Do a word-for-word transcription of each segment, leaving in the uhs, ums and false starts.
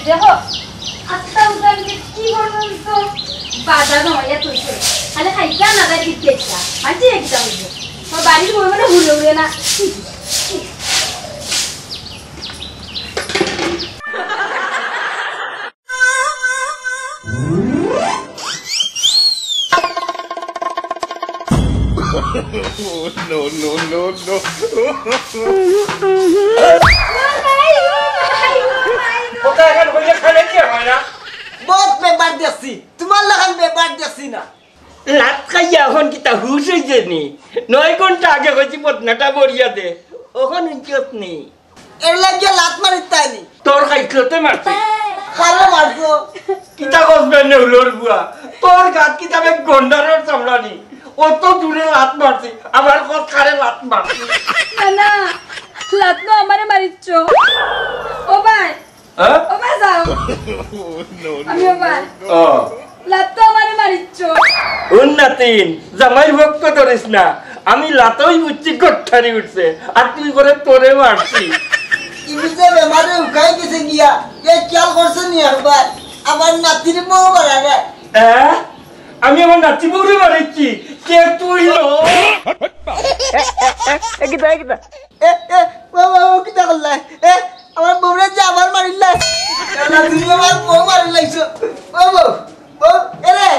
দেখো, আস্তা উদান যে কি করবো তো বাধা জমাইয়া তুলছে। খালি খাইতা না যায় দিতে ইচ্ছা। মানছি একটা হইব। তো বাড়ির বউ মানে হুড়ে হুড়ে না। No, no, no, no. কথা এখন হইলে খালে কি হয় না? বহুত ব্যাপার দেখছি, তোমার লাখান ব্যাপার দেখছি না। লাত খাইয়া এখন কিতা হুশ হইছে নি? নয় ঘন্টা আগে কইছি বদনাটা বরিয়া দে, অখন হুনছত নি? এর লাগিয়া লাত মারিত তাই নি? তোর খাইছলতে মারছি। কারে মারছো? কিতা কস বে নেউলর বুয়া? তোর গাত কিতা বে গন্ডারর চামড়া নি? অত জুরে লাত মারছি, আবার কস কারে লাত মারছি। না, না, লাত তো আমারে মারিচ্ছ। ও ভাই, হ্যাঁ? ও ভাই যাও। আমি ও ভাই। ও। লাত তো আমারে মারিচ্ছ। হুন নাতিন, জামাইর পক্ষ ধরিস না। আমি লাতই বুঝছি গট্টারি উঠছে, আর তুই করে তোরে মারছি। ইবুঝে বেমারে উকাই গেছে গিয়া, এ খেয়াল করছো নি একবার? আবার নাতির বউ বাড়ারে। হ্যাঁ? আমি আমার নাতি বউরে মারিছি, কে তুই লো? এ, এ, এ, কিতা, এ, কিতা? এ, এ, ও, ও, ও, কিতা করলা? এ, আমার বউরে যে আমার মারিলা। শালা, তুমি আমার বউ মারিলাইছো। ও বউ, বউ, এ রে,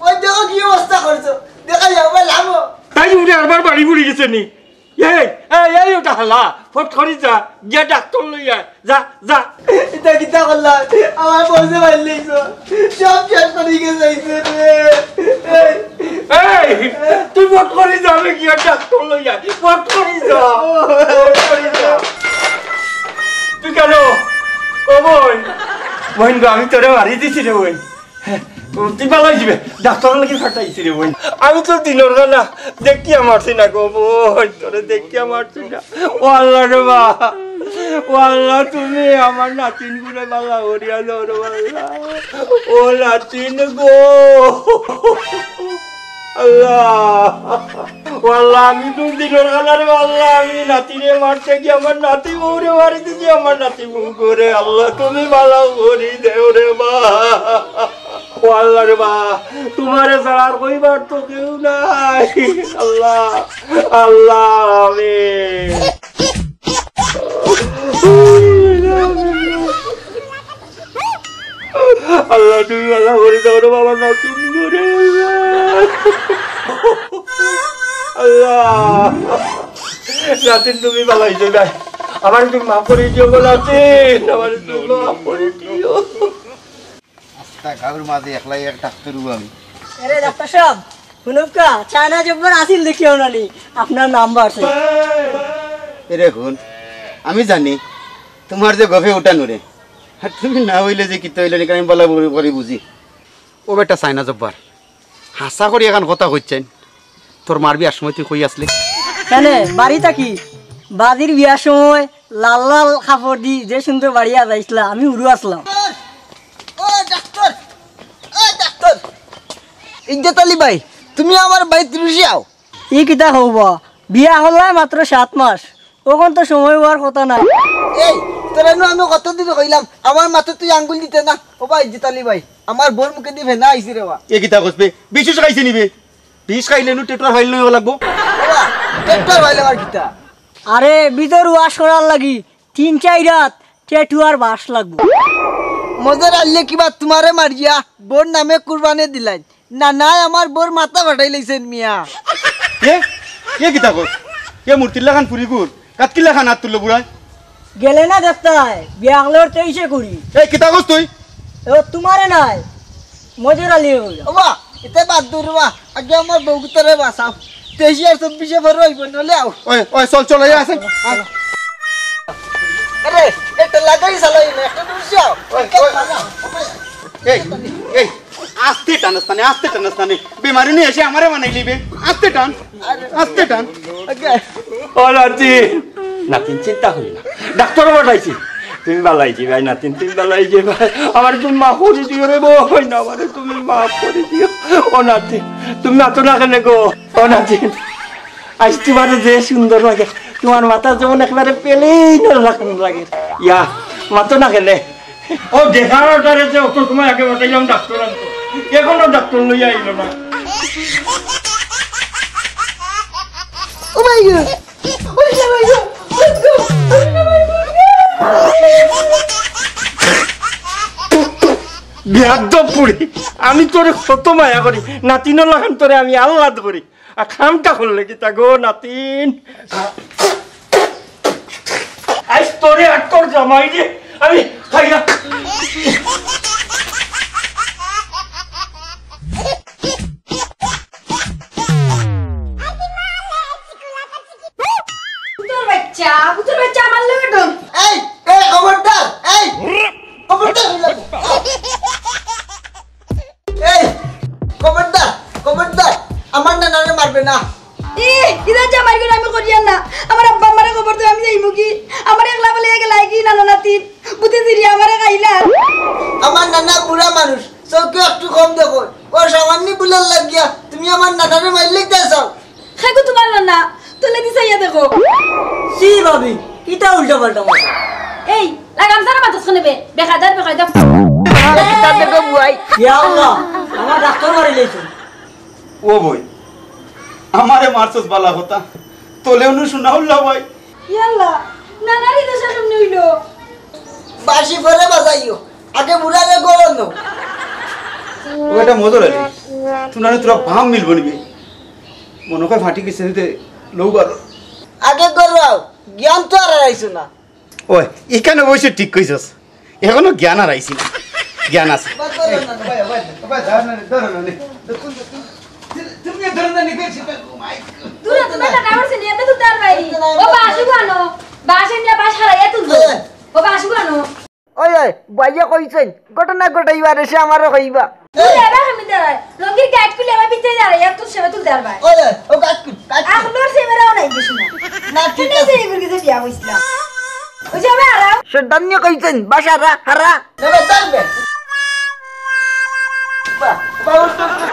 ওই দেখো কি অবস্থা করছো। দেখা যাও, ভাই, লাভো। তাই উঠে আরবার বাড়ি পড়ি গেছে নি। এই, এই, এই, ওটা হালা, ফট করি যা, গিয়া ডাক্তার লই আয়, যা, যা। এটা কিতা করলা? আমার বউরে মারিলাইছো। সব শেষ করি গেছে রে। এই, এই, তুই ফট করি যা, আমি গিয়া ডাক্তার লই আয়, ফট করি যা, ফট করি যা। তুই কেন? ও বোন, বোন গো, আমি তোরে মারি দিছি রে বোন। তুই ভালা অইযিবে, ডাক্তারর লাগি ফাটাইছি রে বোন। আমি তো দিনর বেলা দেখিয়া মারছি না গো বোন, তোরে দেখিয়া মারছি না। ও আল্লাহ রে বা, ও আল্লাহ, তুমি আমার নাতিন গুরে ভালা করিয়া দেও রে আল্লাহ। ও নাতিন গো, আল্লাহ। ও আল্লাহ, আমি তো দিনর বেলা রে আল্লাহ, আমি নাতিরে মারতে গিয়া আমার নাতি বউরে মারি দিছি, আমার নাতি বউ করে। আল্লাহ, তুমি ভালা করি দেও রে বা। ও আল্লাহ রে বা, তোমারে ছাড়া আর কইবার তো কেউ নাই। আল্লাহ, আল্লাহ, আমিন। আল্লাহ, তুমি ভালা করি দেও রে বাবা, নাতিন করে। আল্লাহ, নাতিন তুমি ভালা অইছো না। আমারে তুমি মাফ করি দিও গো নাতিন, আমারে তুমি মাফ করি দিও। আস্তা গাউর মাঝে একলাই এক ডাক্তার অইবো আমি। আরে ডাক্তার সাব, হুনুক্কা, চায়না জব্বর আছিল দেখিও না নি, আপনার নাম্বার আছে। এরে হুন, আমি জানি তোমার যে গফে উঠা নুরে, আর তুমি না অইলে যে কিতা অইলে নি, আমি ভালা করি বুঝি। ও বেটা চায়না জব্বর, হাছা করি এখান কথা কইছইন, তোর মার বিয়ার সময় তুই কই আছলে? কেনে, বাড়ি থাকি। বাজির বিয়ার সময় লাল লাল কাপড় দি যে সুন্দর বাড়িয়া যাইছলা, আমি হুরু আছলাম। ও ডাক্তার, ও ডাক্তার, ইজ্জত আলী ভাই, তুমি আমার বাড়িত রুশি আও। ই কিতা কও বা? বিয়া করলায় মাত্র সাত মাস, অখন তো সময় অওয়ার কথা নায়। এই, তোরে নু আমি কতদিন কইলাম, আমার মাথাত তুই আঙ্গুল দিতে না। ও ভাই, ইজ্জত আলী ভাই, আমার বউর মুখেদি ফেনা আইছে রে বা। এ কিতা কস বে? বিষ উষ খাইছে নি বে? বিষ খাইলে নু টেটুয়ার ফাইল লইয়া লাগবো। বাবা, টেটুয়ার ফাইল আবার কিতা? আরে, ভিতর ওয়াশ করার লাগি তিন চাইর রাত টেটুয়ার বাশ লাগবো। মজার আল্লে কিবা তোমারে মারিয়া বউর নামে কুরবানি দিলাইন। না, না, আমার বউর মাথা ফাটাইলাইছইন মিয়া। এ, এ কিতা কস? এ মূর্তির লাখান ফুরি ঘুর। কাত কিলা খান আত তুললো বুড়ায়? গেলে না দেখতায়, বিয়া আগলর তেইশে কুড়ি। এই, কিতা কস তুই? ও, তোমারে নায়, মজুর আলী হইল। ওবা, ইতা বাদ দে রে বা, আগে আমার বউগুতারে বাঁচাও। তেইশে আর চব্বিশে ভরে অইব, নলে আও। ওই, ওই, চল, চল, এই আছে। আয়। আরে, এটা লাগাই চালাই না, একটা দূর যাও। ওই, ওই। এই, এই, আস্তে টান, আস্তে টান, আস্তে টান। বেমারি নিয়া এসে আমারে বানাইলি বে। আস্তে টান। আস্তে টান। ও নাতিন, নাতিন চিন্তা করি না, ডাক্তার পাঠাইছি। তুমি বালাই যে ভাই নাতিন, তুমি বালাই যে ভাই, আমারে তুমি মাফ করি দিও রে বইন, আমারে তুমি মাফ করি দিও। ও নাতিন, তুমি মাতো না কেনে গো? ও নাতিন, আজ তোমারে যে সুন্দর লাগে, তোমার মাথা যেমন একবারে পেলেই না লাগে, ইয়া, মাতো না কেনে? ও দেখার অর্ডারে যে অত সময় আগে পাঠাইলাম ডাক্তার আনতো, এখনো ডাক্তার লইয়া আইলো না। ও মাই গড। বেয়াদব পুড়ি, আমি তোরে কত মায়া করি, নাতিনর লাখান তোরে আমি আহ্লাদ করি। আর কামটা করলে কিতা গো নাতিন? আইজ তোরে আর তোর জামাইরে আমি খাইয়া। তোর বাচ্চা, তোর বাচ্চা আমার লগে ডন। এই, এই, খবরদার, এই, খবরদার, এই, খবরদার, খবরদার, আমার নানারে মারবে না। এ, ইদার জামাই গুলো আমি করিয়ার না। আমার আব্বা আমারে খবর দেয়, আমি যাইমু কি? আমার একলা বলে গেলাই কি নানা নাতিন? বুঝে দিলি আমারে খাইলা। আমার নানা বুড়া মানুষ, চোখে একটু কম দেখো। ও সামান্য বুলার লাগিয়া তুমি আমার নানারে মারলে চাও? খাইকো তোমার নানা, তুলে দিছে ইয়া দেখো। সি ভাবি, ইটা উল্টা পাল্টা মাত। এই, লাগাম ছাড়া মাতস কেনে বে? বেকায়দার বেকায়দা। ইয়া আল্লাহ, আমার ডাক্তার মারি লইছইন। ও বই, আমারে মারছস বালা কথা, তোলে অনু শোনা উল্লা ভাই। ইয়াল্লা, নানার ই দশা কেমনে অইলো? বাঁশি পরে বাজাইও, আগে বুড়ারে গরম দাও। ও এটা মজা লাগে। তুই না তোরা বাম মিলবো নিবি। মনে কয় ফাটি গেছে নিতে লৌ বারো। আগে গরম, জ্ঞান তো আর হারাইছো না। ওই, এখানে বসে ঠিক কইছস। এখনো জ্ঞান হারাইছি না। জ্ঞান আছে। দূরে তো বেটা ডাবর সে নিয়ে তো তার ভাই। ও বাসু গানো। বাসে নিয়ে বাস হারাইয়া তুলবো। ও বাসু গানো। ওই, ওই, ভাইয়ে কইছইন, ঘটনা ঘটাইবার এসে আমারও কইবা। তুই এবার আমি দাঁড়ায়। লঙ্গির গাইড খুলে আমার ভিতরে দাঁড়ায়, আর তোর সেবা তুলতে পারবায়। ওই, ওই, ও গাইড খুল, গাইড খুল। আখলোর সেবারাও নাই কিছু না। না, ঠিক তুই আছে। যে এগুলো কিছু বিয়া বইছিলাম। ওই যে আমি আরাম। সে দান্নি কইছইন, বাসা হারা, হারা। না, না, দাঁড়াবে। বাহ, বাহ, উঠ, উঠ, উঠ।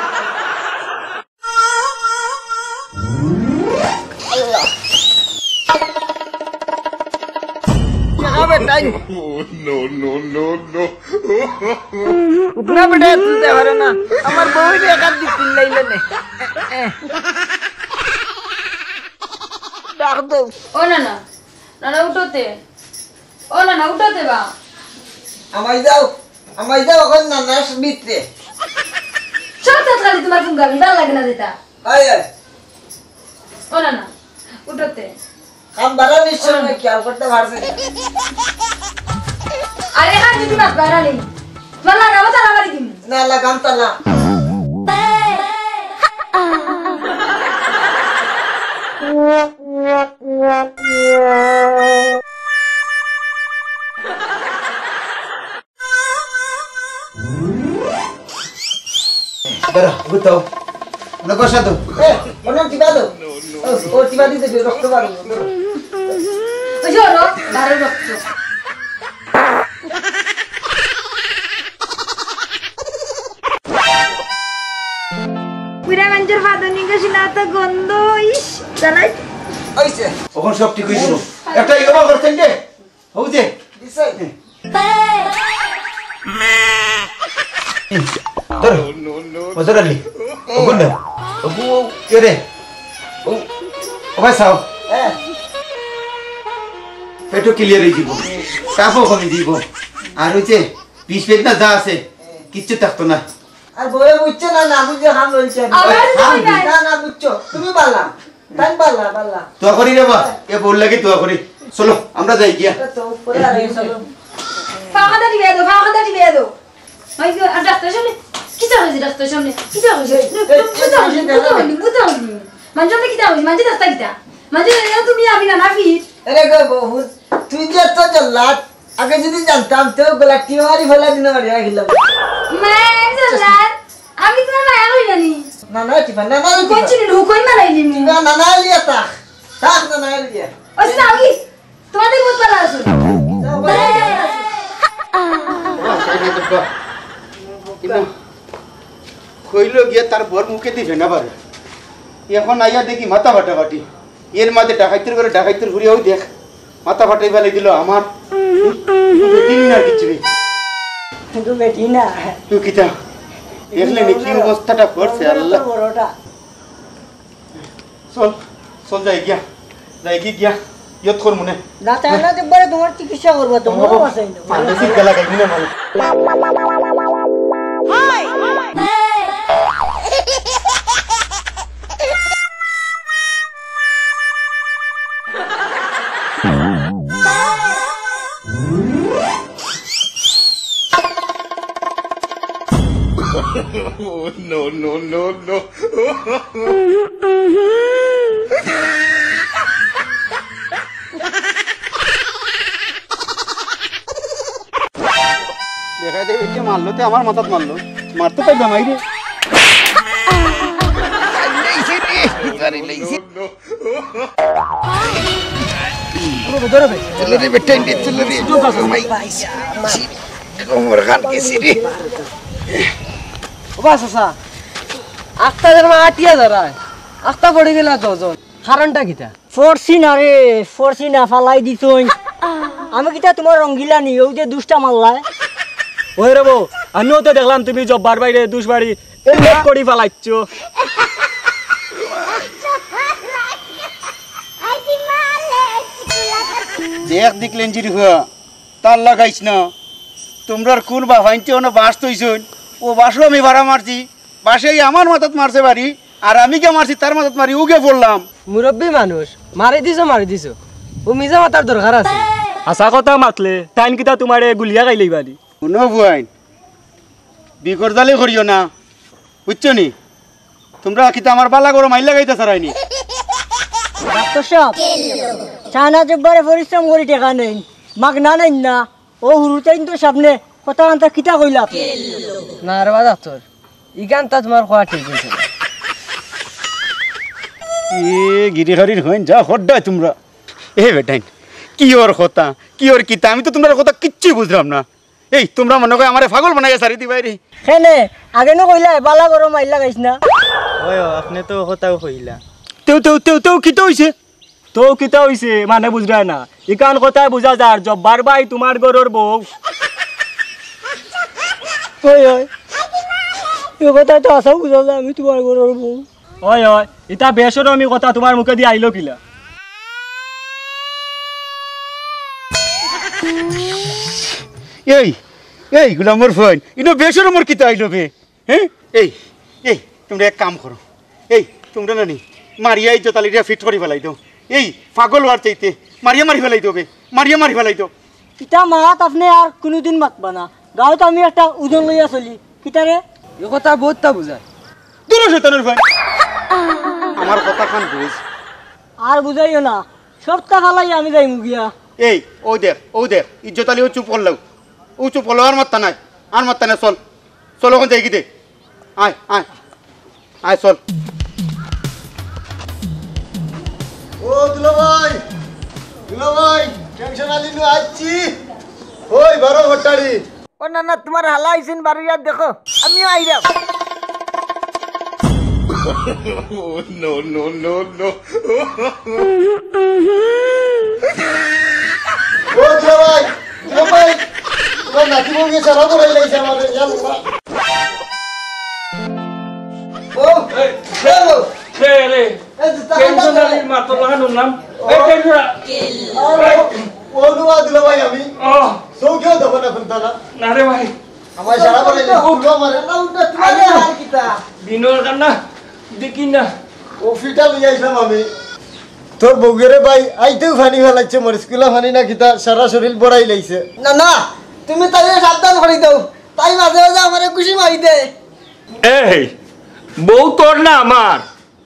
দেখা বেটাই। No, no, no, no। উঠনা বেটায় তুলতে পারে না। আমার বউরে একাত দি তিন লাইলে নে। ডাক দেও। ও না, না। না, না, উঠোতে। ও না, না, উঠোতে বা। আমায় যাও, আমায় যাও, এখন নানার ভিতরে। সব তো খালি তোমার ফুঙ্গাবি, ভালো লাগে না যেটা। আয়, আয়। ও না, না, উঠোতে। কাম বাড়া নিশ্চয় নাকি, আর করতে পারছে না। আরে হ্যাঁ, যদি মাত বাড়া নেই। তোমার লাগাবো তালা মারি দিমু। না, লাগাম তালা। দাঁড়া, গুতাও। না, কষা তো। এ, ওনার টিপা দাও। ও, ও টিপা দিতে দে, রক্ত বার হলো। ওই যে ওর, বারো রক্ত। পুরা মানুষের ফাদনি গেছিল, এত গন্ধ, ইস, জ্বালাই। ওইছে। এখন সব ঠিক হয়ে যাবো। একটা ইয়ে করছেন যে? হউ যে। দিছে। ধর। ও ধর আলি। ও কোন? ও কো-, কে রে? ও, ও ভাই সাহেব। হ্যাঁ। পেটও ক্লিয়ার হয়ে দিব। কাপও কমে দিব। আর হইছে, বিষ পেট না যা আছে, কিচ্ছু থাকতো না। আর বউয়ে বুঝছে না, না বুঝে হাম রইছে। আবার হাম। না, না বুঝছো। তুমি পারলা। তাই পারলা, পারলা। দোয়া করি রে বা, এ বউর লাগি দোয়া করি। চলো, আমরা যাই গিয়া। এটা তো উপরে আর এই চলো। ফাঁকা দাঁড়ি বেয়ে দাও, ফাঁকা দাঁড়ি বেয়ে দাও। ভাই, আর ডাক্তার সামনে? কিতা হয়েছে ডাক্তার সামনে? কিতা হয়েছে? কিতা হয়েছে? কিতা হয়েছে? মানজনে কিতা হয়েছে? মানজনে ডাক্তার কিতা? মানজনে তুমি আমি না, না ফির? আরে গো বউ, তুই যে এত জল্লাদ, আগে যদি জানতাম, তো গলা টিপা মারি ফেলা দিন মারি রাখিলাম। মা, আমি জানলাম, আমি তোমার মায়া করি জানি। না, না, টিপা, না, না, টিপা। কোন চিনি ঢুকই মারাইলি নি? টিপা, না, না, লিয়া তা। থাক, না, না, লিয়া। ওই যে যাও কি? তোমাদের বহুত ভালো আছো। যাও, যাও, যাও। কইলো গিয়া তার বর মুখে দিবে না পারে। এখন আইয়া দেখি মাথা ফাটাফাটি। এর মাঝে ডাকাইতের ঘরে ডাকাইতের ঘুরিয়াও দেখ। মাথা ফাটাই ফেলে দিল আমার। মুখে দিন না কিছু নেই। কিন্তু বেটি না। তুই কিতা? দেখলে নি কি অবস্থাটা করছে, আল্লাহ। বড়টা। চল, চল, যাই গিয়া, যাই কি গিয়া, ইয়ত কর মনে। না, তাই না, একবারে তোমার চিকিৎসা করবো, তোমার বাসায় নেবো। পান্ডে সিট গেলা গাইবি না মানে। Oh, no, no, no, no. দেখা যায়, এই যে মারলো, তে আমার মাথাত মারলো। মারতে পারবে আমায় রে। No, no. ধরো বে, ধরো বে। চলো রে, বেটা, এন্ডি, চলো রে। কোমর খান গেছি রে। ও বা চাচা, আখতা যেন আটিয়া দাঁড়ায়, আখতা পড়ি গেলা দুইজন। কারণটা কিতা? পড়ছি না রে, পড়ছি না, ফালাই দিছইন। আমি কিতা তোমার রঙ্গিলা নি, অউ যে দুষটা মারলায়? ওই রে বউ, আমিও তো দেখলাম তুমি জব্বার ভাইরে দুষ বাড়ি হেলমেট করি ফালাইছো। দেখ দেখলেন জিরি হুয়া, তার লাগাইস না। তোমরার কোন বাফাইনতে অনো বাঁশ থইছইন, ও বাঁশও আমি ভাড়া মারছি, বাঁশে আমার মাথাত মারছে বাড়ি, আর আমি গিয়া মারছি তার মাথাত মারি, উগে পড়লাম। মুরব্বি মানুষ, মারি দিছো, মারি দিছো। ও মিছা মাতার দরকার আছে? হাছা কথা মাতলে, তাইন কিতা তোমারে গুলিয়া খাইলেই বাড়ি? হুনো বুয়াইন, বিকরজালি করিও না, বুঝছো নি? তোমরা কিতা আমার বালা গরো মাইর লাগাইতা চারায়নি? ডাক্তার সাব, শাহনাজ জব্বারে পরিশ্রম করি টেকা নেইন, মাগনা নেইন না। ও হুরুতাইন তো সামনে কথা আনতা কিতা কইলা আপনি? না রে বা ডাক্তার, ইখান তা তোমার কওয়া ঠিক অইছে না। এ গিরি খারির হইন যা হড্ডায় তোমরা। এ বেটাইন, কি ওর কথা, কি ওর কিতা? আমি তো তোমরার কথা কিচ্ছুই বুঝলাম না। এই, তোমরা মনে কয় আমারে পাগল বানাইয়া ছাড়ি দিবায় রে? কেনে, আগে নু কইলায়, বালা গরো মাইর লাগাইস না। ওই, ও, আপনে তো কথাও কইলা। তেউ, তেউ, তেউ, তেউ, কিতা অইছে? তেউ কিতা অইছে? মানে বুঝরায় না। ইখান কথায় বুঝা যার, জব্বার ভাই তোমার ঘরর বউ। ওই, ওই। ই কথায় তো হাছাউ বুঝা যায়, আমি তোমার ঘরর বউ। ওই, ওই, ইতা বেশরমি কথা তোমার মুখেদি আইলো কিলা? এই, এই, গুলামর ফোন, ইনো বেশরমর কিতা আইলো বে? হ্যাঁ? এই, এই, তোমরা এক কাম করো। এই, তোমরা না নি, মারিয়া ইজ্জত আলিরা ফিট করি ফালাই দেও। এই, পাগল অওয়ার চাইতে, মারিয়া মারি ফালাই দেও বে, মারিয়া মারি ফালাই দেও। ইতা মাত আপনে আর কুনুদিন মাতবা না। গাঁওত আমি একটা ওজন লইয়া চলি। কিতারে? ই কথা বউততা বুঝায়। দূর হ শয়তানর ভাই। আমার কথাখান বুঝ। আর বুঝাইও না। সবতা ফালাই আমি যাইমু গিয়া। এই, অউ দেখ, অউ দেখ। ইজ্জত আলি অউ চুপ করলাউ। অউ চুপ করলাউ, আর মাততা নায়। আর মাততা নায়, চল। চল, অখন যাইগি দে। আয়, আয়। আয়, চল। ও দুলাভাই, দুলাভাই, টেনশন আলি নু আইছি। ওই বারো ঘটারি। ও না না, তোমার হালা আইছইন বারইয়া দেখো, আমিও আইরাম। Oh, no, no, no, no. ও দুলাভাই, দুলাভাই, তোমার নাতি বউ গিয়া সারা করাই লাইছে আমারে, ইয়া আল্লাহ। ও, এই, কে রে? এই যে, টেনশন আলির মাত লাগানোর নাম। এই, টেনশন আ- আরে, ও নুয়া দুলাভাই আমি। ও। চউখেও দেখো না, কুন্তা না। না রে ভাই। আমার সারা করে ও। তুলো আমারে। না, উঠা, তুলো আরে। আর কিতা? দিনর কান্না দেখি না। ও ফিটা লইয়া আইছলাম আমি। তোর বউগরে ভাই, আইতেউ পানি ফালাইছে, মরিচ কুলা পানি না কিতা, সারা শরীল বড়াই লাইছে। না, না, তুমি তাইরে সাবধান করি দেও। তাই মাঝে মাঝে আমারে খুশি মারি দে। এই, বউ তোর না আমার?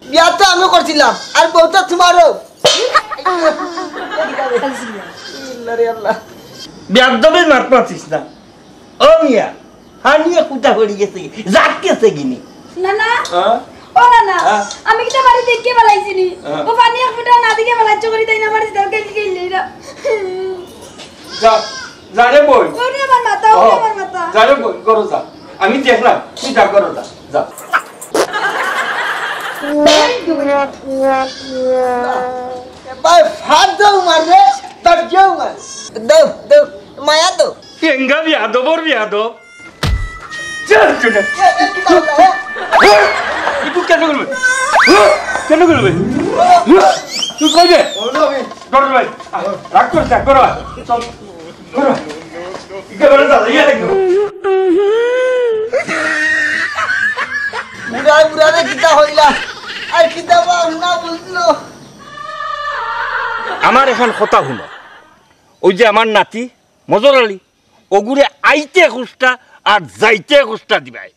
বিয়া তো আমি করছিলাম, আর বউ তো তোমারও। ইন্না রে আল্লাহ। বেয়াদবির মাত মাতিস না। ও মিয়া, পানি এক ফুটা পড়ি গেছে, জাত গেছে গিনি। না, না। হ্যাঁ? ও না, না। হ্যাঁ? আমি কিতা বাড়ি দেখিয়া ফালাইছি নি? হ্যাঁ। ও পানি এক ফুটা না দেখিয়া ফালাইছো করি তাই না আমার জিদার গেল গেল না। যা, যা রে বই। ওরে আমার মাথা, ওরে ও, আমার মাথা। যা রে বই, ঘরো যা। আমি দেখলাম, তুই যা, ঘরো যা, যা। ভাই, ফাঁদ দাও মার রে, তার কেউ মার। দাও, দাও, মায়া দাও। এঙ্গা বিয়াদবর বিয়াদব। চল, চল। এ, এ, কি করলা, হ্যাঁ? হ্যাঁ? তুই কেন করবে? হ্যাঁ? কেন করবে? হ্যাঁ? তুই কইবে? বলো আমি। ধরো ভাই। রাগ করিস না, করো। চল, করো। ইকে বলে দাদা, ইয়ে দেখো। বুড়া, বুড়া রে, কিতা হইলা? আর কিতা বা না বুঝলো? আমার এখন কথা হুনো। ওই যে আমার নাতি মজর আলী, ওগুরে আইতে খুশটা আর যাইতে খুশটা দিবায়।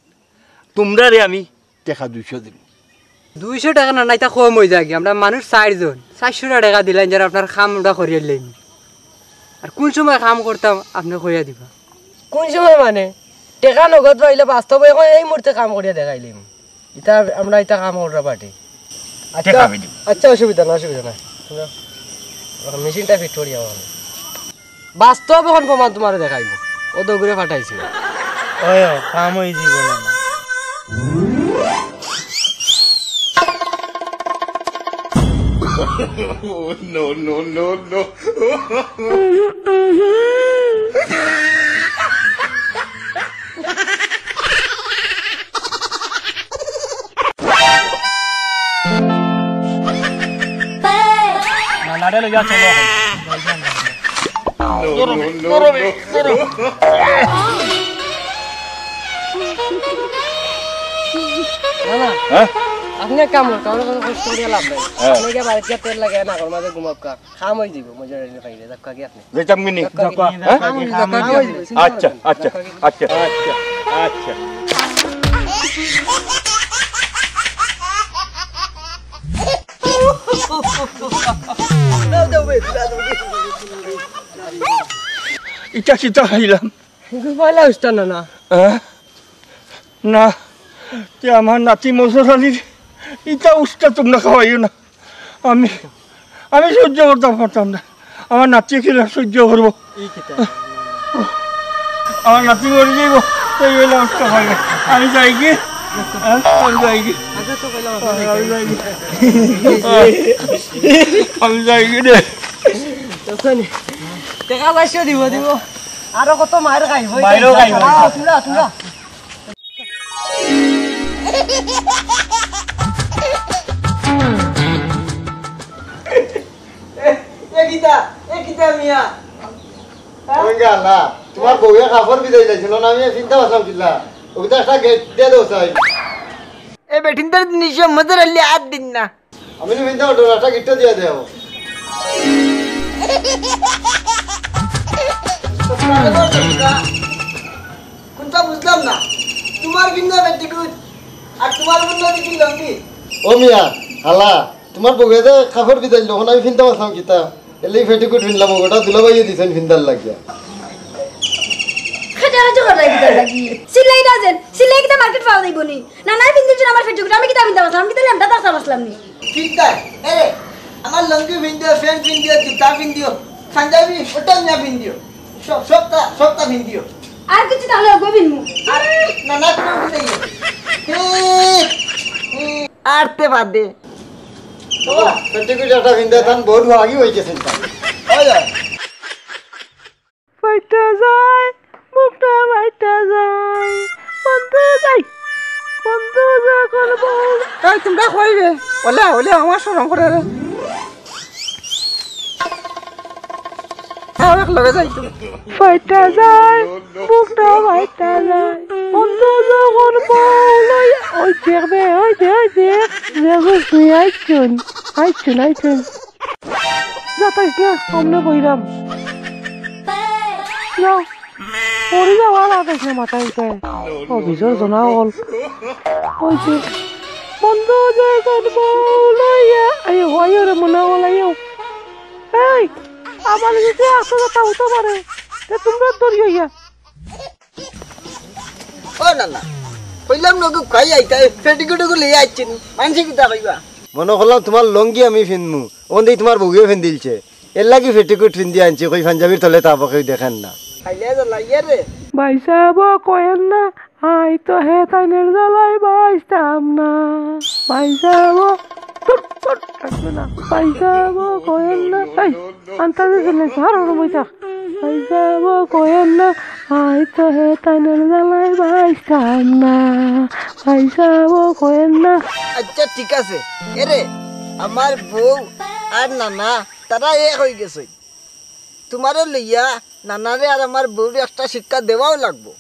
তুমরারে আমি টেকা দুইশো দিমু। দুইশো টেকা না, না, ইতা কম অই যায় কি? আমরা মানুষ চাইরজন, চাইরশো টেকা দিলাইন, যারা আপনার কাম ওটা করিয়া লইন। আর কোন সময় কাম করতাম, আপনে কইয়া দিবা। কোন সময় মানে? টেকা নগদ পাইলে বাস্তবে এখন এই মুহূর্তে কাম করিয়া দেখাইলিমু। ইতা আমরা ইতা কাম কররা পার্টি। আচ্ছা, টেকা আমি দিমু। আচ্ছা, অসুবিধা না, অসুবিধা না। তোমরা মেশিনটা ফিট করিয়া আনো। বাস্তব এখন প্রমাণ তুমারে দেখাইমু। ও দগুরে ফাটাইছি। ওই, ও, কাম অই জীবনে না। No, no, no, no. না, নাড়ে লইয়া চলো এখন। No, no, no, no. না, না। হ্যাঁ? আপনে এক কাম করুন, কারোর কাছে কষ্ট করিয়া লাভ নাই। হ্যাঁ। আপনে গিয়া বাড়িত গিয়া তেল লাগাইয়া নাকর মাঝে ঘুমাউক্কা। কাম অই যাইবো, মজা অইলে পাইলে, যাউক্কা গিয়া আপনে। যাইতাম কি নি? যাউক্কা গিয়া। হ্যাঁ? কাম অই যাইবো, কাম অই যাইবো। আচ্ছা, আচ্ছা, আচ্ছা, আচ্ছা, আচ্ছা। ইটা কিতা খাইলাম? পয়লা উস্তা না, না। হ্যাঁ? না, তে আমার নাতি মজর আলীর ইটা উস্তা তুমরা খাওয়াইও না। আমি, আমি সহ্য করতাম পারতাম না। আমার নাতি কিলা সহ্য করবো? আমার নাতি মরি যাইবো, এই অইলে উস্তা খাইবে। আমি যাই কি? হ্যাঁ? আমি যাই কি? আমি যাই কি? আমি যাই কি রে? টেকা পয়সা দিব, দিব। আরো কত মাইর খাইবো। মাইরও খাইবো। আহ, তুলা, তুলা। এ, এ কিতা? এ কিতা মিয়া? হ্যাঁ? রোহিঙ্গা আল্লাহ, তুমার বউয়ে কাপড় ভিজাই লাইছিল না, আমি চিন্তা করলাম কিলা। ওকে তো একটা গেট দিয়া দেও চাই। এ বেটিন্তর জিনিস মজর আলী আর দিন না। আমি তো চিন্তা করলাম একটা গিট্টু দিয়া দেও। কোনটা বুঝলাম না? তুমার ভিন্ন পেটিকুট আর তুমার ভিন্ন দিকে লঙ্গি। ও মিয়া, হালা, তুমার বউয়ে যে কাপড় ভিজাইল, তখন আমি ফিনতাম আছলাম কিতা? এলে পেটিকুট ফিনলাম, ওটা দুলাভাইয়ে দিছইন ফিন্দার লাগিয়া। খেতে খেতে করে লাগি তার লাগি। সিলাই না যেন, সিলাই কিতা মার্কেট পাওয়া যাইব নি? না, না, ফিন্দিছইন আমার পেটিকুট, আমি কিতা ফিনতাম আছলাম? আমি কিতা লেমটা দাস আছলাম নি? ফিন্দার, এরে, আমার লঙ্গি ফিন্দিও, প্যান্ট ফিন্দিও, জুতা ফিন্দিও, পাঞ্জাবি, ওটা না ফিন্দিও। সব, সবটা, সবটা ফিন্দিও। আর কিছু তাহলে ওগো ফিনমু। আর না, না, কোনো ফিন্দাই না। এ, এ। আর তে বাদ দে। বাবা, পেটিকুট একটা ফিন্দা তান বড় আগে হয়ে গেছেন তান। হয়, হয়। ফাইটা যায়, বুকটা ফাইটা যায়। বন্ধু যাই, বন্ধু যখন বল। এই, তুমরা কই রে? ওলে, ওলে, আমার শরম করে রে। আও, এক লগে যাই তো। ফাইটা যায়, বুকটা ফাইটা যায়। বন্ধু যখন বল, ওই, ওই দেখবে, ওই দে, ওই দে। দেখো, তুই আইছুন, আইছুন, আইছুন। যাতাইস না, সামনে বইরাম। যাও। পড়ি যাওয়া লাগে সে মাথায় উঠে। অফিসর জনা হল। ওই যে, বন্ধু যে জন্ম লইয়া, আইও, আইও রে মনে হল, আইও। এই, আমার যদি আসো কথা হতো পারে, তে তুমরা দৌড়ি হইয়া। ও না, না। কইলাম নগু খাই আইতা, পেটিকুট ওগু লইয়া আইছে নি। মানষে কিতা কইবা? মনে করলাম তুমার লঙ্গি আমি ফিনমু। ওন দেই তুমার বউয়ে ফিন্দিলছে। এর লাগি পেটিকুট ফিন্দি আনছি, কই পাঞ্জাবির তলে তা বকেও দেখেন না। খাইলে জ্বালাইয়া রে। ভাই সাহেব, কয়েন না, আই তো হে তাইনের জ্বালাই বাঁচতাম না। ভাই সাহেব, ধুর, ধুর, রাখবে না। ভাই সাহেব, কয়েন না, এই, আন্তাজে চলে, হারো রুমে যা। ভাইসাবও কইয়েন না, আই তো হে তাইনর জ্বালায় বাঁচতাম না। ভাইসাবও কইয়েন না। আচ্ছা, ঠিক আছে। এরে, আমার বউ আর নানা, তারা এক অইগেছে। তুমারে লইয়া নানারে আর আমার বউরে একটা শিক্ষা দেওয়াও লাগবো।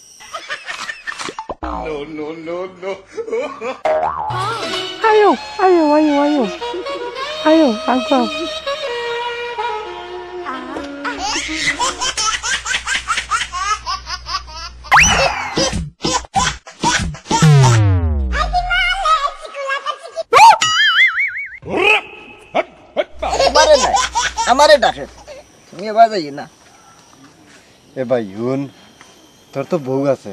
আয়ো, আয়ো, আয়ো, আয়ো। আয়ো, আগাও। আমারে না, আমারে ডাকে। তুমি এবার যাইও না। এ ভাই, হুন, তোর তো বউ আছে,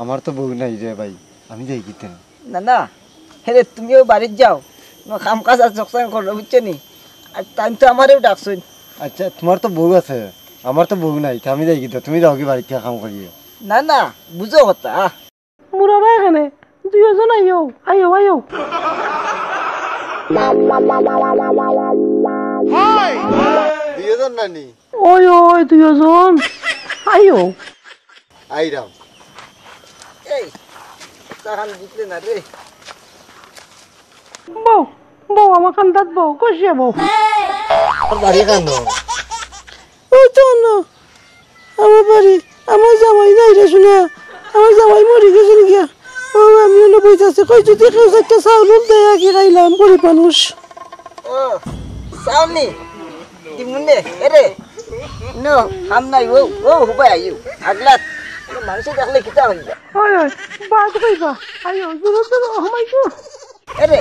আমার তো বউ নাই রে ভাই, আমি যাই কিতা? না, না, হেরে, তুমিও বাড়িত যাও, কাম কাজ আর চকচাং করো, বুঝছো নি? আর তাইন তো আমারেও ডাকছইন। আচ্ছা, তুমার তো বউ আছে, আমার তো বউ নাই, তে আমি যাই কিতা? তুমি যাও কি বাড়িত কাম করিয়া? না, না, বুঝো কথা। মুরারা এখানে দুইজন আইও, আইও, আইও। দুইজন নানি? ওই, ওই, দুইজন। আইও। আইরাম। এই, তাহান জিতলে না রে। বউ, বউ, আমার কান্দাত বউ, কষিয়া বউ। তোর বাড়ি কানো? ওই তো না, আমার বাড়ি, আমার জামাই নাই রে সোনা, আমার জামাই মরি গেছে গিয়া। ও, আমি অনো বইতাছি, কই যদি কেউ একটা চাউল উল দেয়, আগে খাইলাম, গরিব মানুষ। ও, চাউল নি? দিমুনে, এরে, নো, হাম নাই, ও, ও, হুবাই আইও, আগলাত, মানুষে দেখলে কিতা হইবা? ওই, ওই, বাদ কইবা, আইও, জোরে জোরে, ও মাই গড। এরে,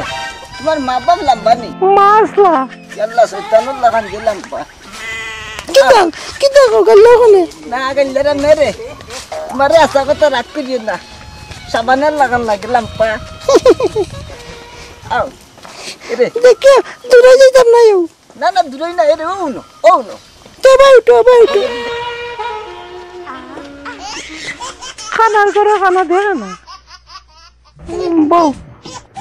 তুমার মা বাপ লাম্বা নি? মা আসলা। ইয়াল্লা, শয়তানুর লাখান যে লাম্বা। কিতা, কিতা কও, গাইল্লা ওখানে? না, গাইল্লারা মেরে। তুমারে আশা কথা রাগ করিও না। সাবানের লাখান লাগে লাম্বা। আও, এরে। দেখো, দূরে যাইতাম না, ইউ। না, না, দূরে না, এরে, ও নো, ও নো। তো ভাই উঠো, ভাই উঠো। খানার ঘরে খানা দেয় না। উম, বউ,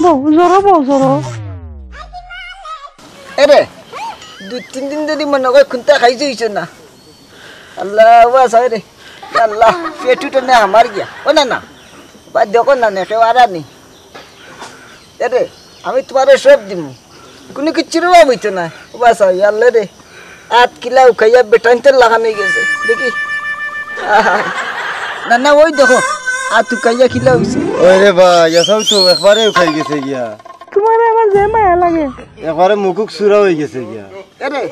বউ, জোরো বউ, জোরো। এরে, দুই তিন দিন ধরি মনে কয় কুন্তা খাইছো হইছো না। আল্লাহ, বাঁচাও রে। আল্লাহ, পেটু তো না আমার গিয়া। ও না, না। বা দেখো না, না, কেউ আরা নি। এরে, আমি তুমারে সব দিমু। কুনু কিচ্ছুর অভাব অইতো নায়। ও বাঁচাও, আল্লাহ রে। আত কিলা উকাইয়া বেটাইন্তর লাখান অইগেছে। দেখি। আহা। না, না, ওই দেখো। আত উকাইয়া কিলা অইছে। ওই রে বা, ইয়াসাও তো একবারে উকাই গেছে গিয়া। তুমারে আমার যে মায়া লাগে। একবারে মুকুক সুরা অইগেছে গিয়া। এরে,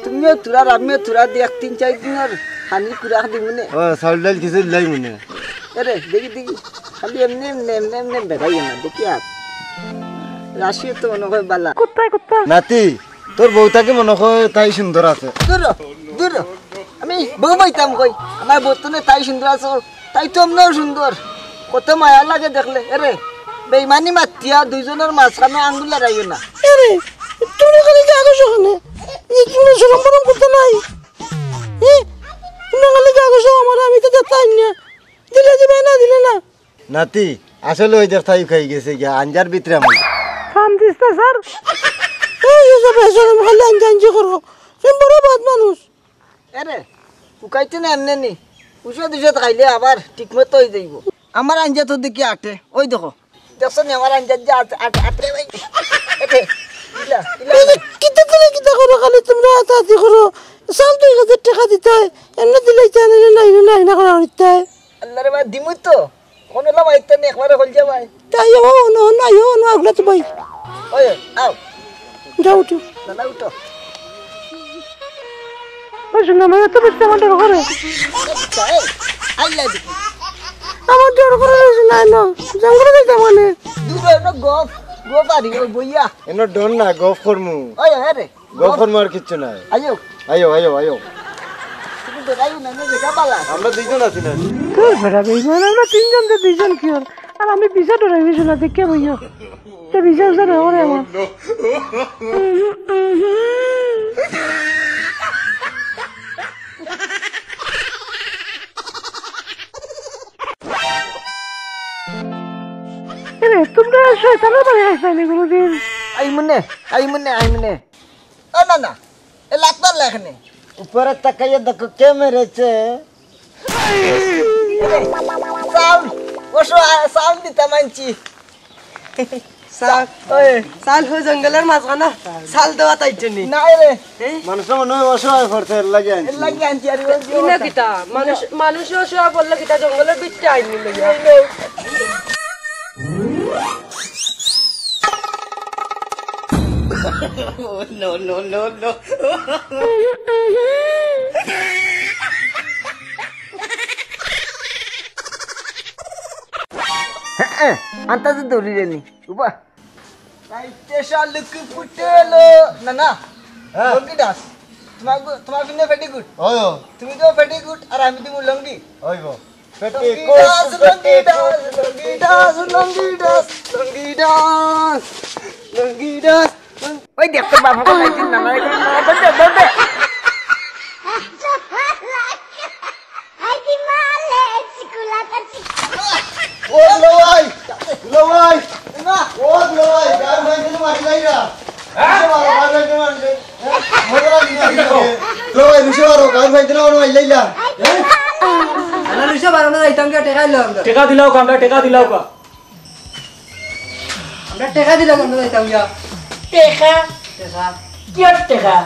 তুমিও থুড়া, আমিও থুড়া দি এক তিন চাইর দিনর হানি কুরাক দিমুনে। ও, চাউল ডাইল কিছু দিলাই মনে। এরে, দেখি, দেখি, খালি এমনে, এমনে, এমনে, এমনে বেড়াইও না, দেখি আর। রাশিও তো মনে হয় বালা। কুত্তা, কুত্তা। নাতি, তোর বউ থাকি মনে হয় তাই সুন্দর আছে। দূর হ, দূর হ। আমি বউ পাইতাম কই? আমার বউ তো না তাই সুন্দর আছে। তাই তো আমরাও সুন্দর, কত মায়া লাগে দেখলে। এরে, বেইমানি মাতিয়া দুইজনর মাঝখানো আঙ্গুল লড়াইও না। এরে, তুমি খালি কি আগে সখানে? এই তুমি শরম বরম করতে নাই? এ, তুমি খালি কি আগে সখ আমার, আমি তো দেখতাম না। দিলে দিবে না, দিলে না। নাতি, আসলে ওই দেখ তাই খাই গেছে গিয়া, আঞ্জার ভিতরে আমি। কাম দিস না, স্যার। এই যে সব বেশরম খালি আঞ্জা আঞ্জি করো। তুমি বড় বদ মানুষ। এরে, উকাইতে না এমনে নি। উষদ উষদ খাইলে আবার ঠিক মতো অই যাইব। আমার আঞ্জা তো দেখি আটে, ওই দেখো। দেখছো নি আমার আঞ্জা যে আট-, আট-, আটে ভাই? এরে, ইলা, ইলা। এই যে কিতা করে কিতা করো, খালি তোমরা আতাআতি করো। সাল দুই হাজার টেকা দিতায়, এমনে দিলাইতায় না, না, না, না, না করা হইতায়। আল্লাহ রে ভাই, দিমু তো। কোন হলো ভাই, তেনে একবারে হল যা ভাই। তাই ও, নো, না, ও, নো, আগলা তো ভাই। ওই, আও। যাও উঠো। না, না, উঠো। ওই শোনো, আমার এত বেশি আমার ডর করে। আচ্ছা, এই, আইলা দেখি। আমার ডর করে রে, শোনা, না। জঙ্গলে যাইতাম মানে। দূর হয় না, গফ, গফ আরি, ওই বইয়া। এনো ডর না, গফ করমু। ওই, ওই রে। গফ করমু আর কিচ্ছু নাই। আইও। আইও, আইও, আইও। তুমি ডরাইও না, না, দেখা পালা। আমরা দুইজন আছি না? তোর বেটা বেইমান, আমরা তিনজন তো দুইজন কি ওর? আর আমি বিশা ডরাই, বিশা না, দেখে বইও। তো বিশা উশা না ওরে আমার। এরে, তোমরা শয়তানের বাড়ি আসবে না কোনোদিন। আই মনে, আই মনে, আই মনে। ও না, না, এ লাত মারলা এখানে। উপরে তাকাইয়া দেখো কে মেরেছে। চাউল, অসহায়, চাউল দিতাম আনছি। চাউল, ওই। চাউল হই জঙ্গলর মাঝখানো, চাউল দেওয়াত আইছো নি? না রে। এ? মানুষ মনে হয় অসহায় পড়ছে, এর লাগি আনছি। এর লাগি আনছি, আর ওই যে ইনো ওটা। কিতা? মানুষ, মানুষ অসহায় পড়লে কিতা জঙ্গলর ভিতরে আইনি লইয়া? এই নে। No, no, no, no. হ্যাঁ, আন্তাজে দৌড়ি রেনি। উবা। রাইতে শালুক ফুটেলো। না, না। হ্যাঁ। লঙ্গি ডাস। তোমার গু-, তোমার পিনে পেটিকুট। ওই, ওই। তুমি তো পেটিকুট আর আমি তুমি লঙ্গি। ওই গো। লঙ্গি পেটিকুট, ডাস, লঙ্গি পেটিকুট। ডাস, লঙ্গি ডাস, লঙ্গি ডাস, লঙ্গি ডাস, লঙ্গি ডাস। ওই দেখ তোর বাবা কোথায় চিন না, না, না, না, দৌড় দে, দৌড় দে। ও দুলাভাই, দুলাভাই, না। ও দুলাভাই, গান ভাঙতে তো মারি যাই না। হ্যাঁ? দুলাভাই, গান ভাঙতে মারি যাই। হ্যাঁ? মজা লাগে না, দুলাভাই। দুলাভাই, রুশো বারো, গান ভাঙতে না, মারি যাই না। হ্যাঁ? আমরা রুশো বারো না যাইতাম কি, টেকা দিলাম আমরা। টেকা দিলাও কা, আমরা টেকা দিলাও কা। আমরা টেকা দিলাম আমরা যাইতাম গিয়া। টেকা? টেকা। কিয়র টেকা?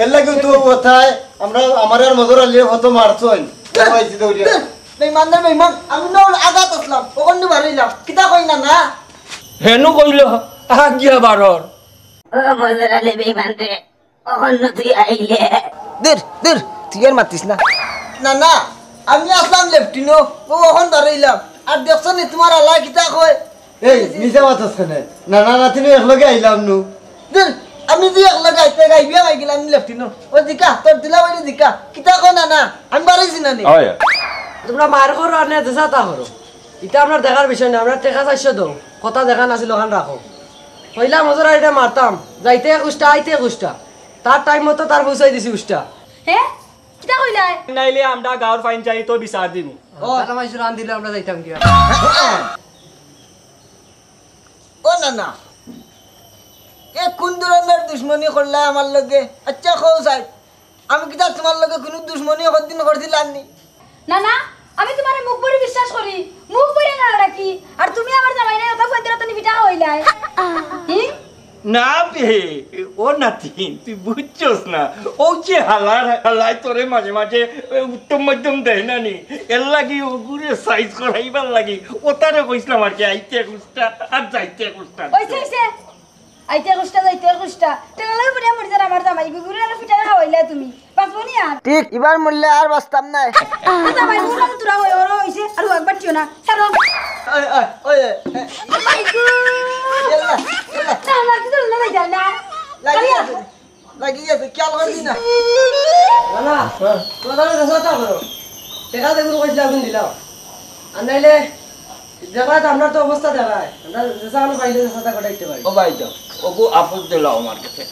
এর লাগি তো কথায় আমরা, আমার আর মজুর আলীয়ে কত মারছইন। বেইমান না বেইমান, আমি না আগাত আছলাম, অখন দি বারইলাম। কিতা কই না না? হেনু কইল, আগ গিয়া বারর। ও মজুর আলী বেইমান রে, অখন নু তুই আইলে। দূর, দূর, তুই আর মাতিস না। না, না, আমি আছলাম লেফটিনো, অউ অখন বারইলাম। আর দেখছো নি তুমার আল্লায় কিতা কয়? এই, মিছা মাতস কেনে? না, না, নাতিনো একলগে আইলাম নু। দূর, আমি যে একলগে আইতে গাইবিয়া মাই গেলাম লেফটিনো। ও জিকা, তোর দিলা ওই জিকা। কিতা কয় না, না, আমি বারইছি না নি। তুমরা মার করো আর না যেছা তা করো। ইতা আমরার দেখার বিষয় না, আমরার টেকা চাইরশো দেও। কথা যেখান আছিল অখান রাখো। কইলাম মজুর আলীরে মারতাম, যাইতে একুশটা, আইতে একুশটা। তার টাইম মতো তার পৌঁছাই দিছি উষ্টা। হে? কিতা কইলায়? নাইলে আমরা গাঁওর পঞ্চায়েতো বিচার দিমু। ও, তারা মাইনষে রান দিলে আমরা যাইতাম গিয়া। ও না না, এ কুন ধরনর দুশমনি করলায় আমার লগে? আইচ্ছা, কও চাই, আমি কিতা তুমার লগে কুনু দুশমনি হকদিন করছিলাম নি? না, না, আমি তুমারে মুখ ভরি বিশ্বাস করি, মুখ ভরি না ডাকি। আর তুমি আমার জামাইরে অতা ফোন দিলে তো নিবিটা হইলায়। হুম? না বে, ও নাতিন, তুই বুঝছস না। অউ যে হালার, হালায় তোরে মাঝে মাঝে উত্তম মধ্যম দেয় না নি, এর লাগি অগুরে সাইজ করাইবার লাগি অতারে কইছলাম আর কি, আইতে একুশটা আর যাইতে একুশটা। অইছে, অইছে। আইতে একুশটা, যাইতে একুশটা। টেকা লই বুড়িয়া মরি যার আমার জামাই, গুগুরে আর ফিটারে খাওয়াইলা তুমি। বাঁচবো নি আর? ঠিক, ইবার মরলে আর বাঁচতাম নায়। আর জামাই গুগুর লগে তোরা ওই ওরা অইছে, আর একবার টিও না। ছাড়ো। ওই, ওই, ওই, ওই। মাই গো। ইয়াল্লা, ইয়াল্লা। না, না, কিছু না, না, না। লাগি গেছে, লাগি গেছে, খেয়াল করছি না। না, না, হ্যাঁ। তোরা তাহলে ব্যবস্থা করো। টেকা দেখুন কইছিলাম, এখন দিলাম। আর নাইলে দেখা তো, আমরা তো অবস্থা দেখায়, আমরা যেসা আমরা পাইলে যেসা তা ঘটাইতে পারি। ও ভাই যাও, ওগো আপদ দিলাও আমার কাছে।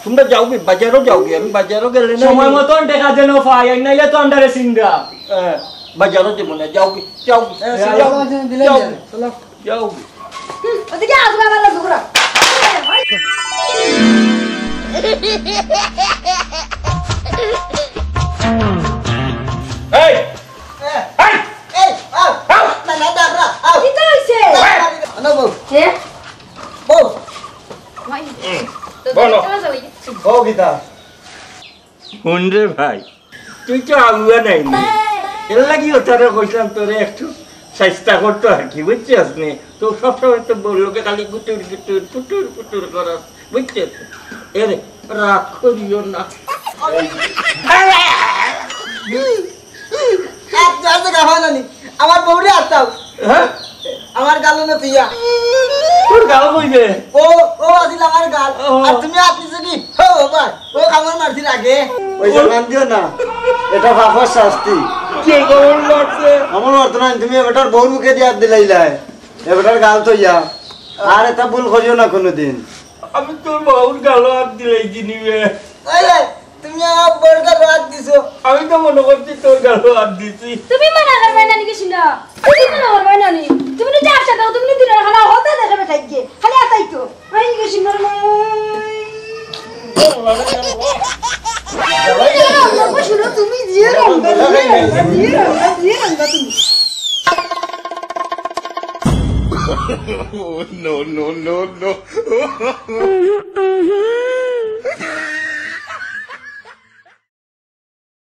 তোমরা যাওগি, বাজারো যাওগি, আমি বাজারো গেলে না সময় মতন টেকা যেন পাই, আর নাইলে তো আমরারে সিংড়া। হ্যাঁ, বাজারো যাইমু না, যাওগি, যাওগি, হ্যাঁ, যাওগি, চলো, চলো, দিলে যাওগি, যাও। চলো। যাওগি। হুম, ওদিকে আসবে আবার লোক ঘুরা। এই! এই! এই! এই! আও! আও! না, না, দাঁড়া, আও! কিতা হইছে? আনো বউ। হে? বউ। মাই। বলো। বউ কিতা? হুন রে ভাই, তুই তো আগুয়া নাই নি। এর লাগি ওটারে কইছিলাম তোরে একটু চেষ্টা করতো আর কি, বুঝছস নি? তো সবসময় তো বউর লগে খালি গুটুর গুটুর, গুটুর গুটুর করস, বুঝছস? এরে, রাগ করিও না। আত, আত, গাফা নানি। আমার বউরে আতাও। হ্যাঁ? আমার গালো না তুইয়া। তোর গাল কইবে? ও, ও আছিল আমার গাল। ও। আর তুমি আত নিছো কি? ও বাবা, ও কামড় মারছিল আগে। ওই যে কান দিও না। এটা পাপর শাস্তি। কে কামড় মারছে? কামড় মারতো না, তুমি এ বেটার বউর মুখে দিয়া আত দিলাইলায়। এ বেটার গাল থইয়া। আর এটা ভুল করিও না কোনোদিন। আমি তোর বউর গালো আত দিলাইছি নি বে। এই, এই, তুমি আমার বউর গালো আত দিছো। আমি তো মনে করছি তোর গালো আত দিছি। তুমি মানা করবায় না নি কিছু না। তুমি মানা করবায় না নি। তুমি তো যার সাথে, তুমি তো দিনের খানা হতে দেখে বেটাই গিয়ে। খালি আতাই তো। আমি কিছু না। No, no, no, no.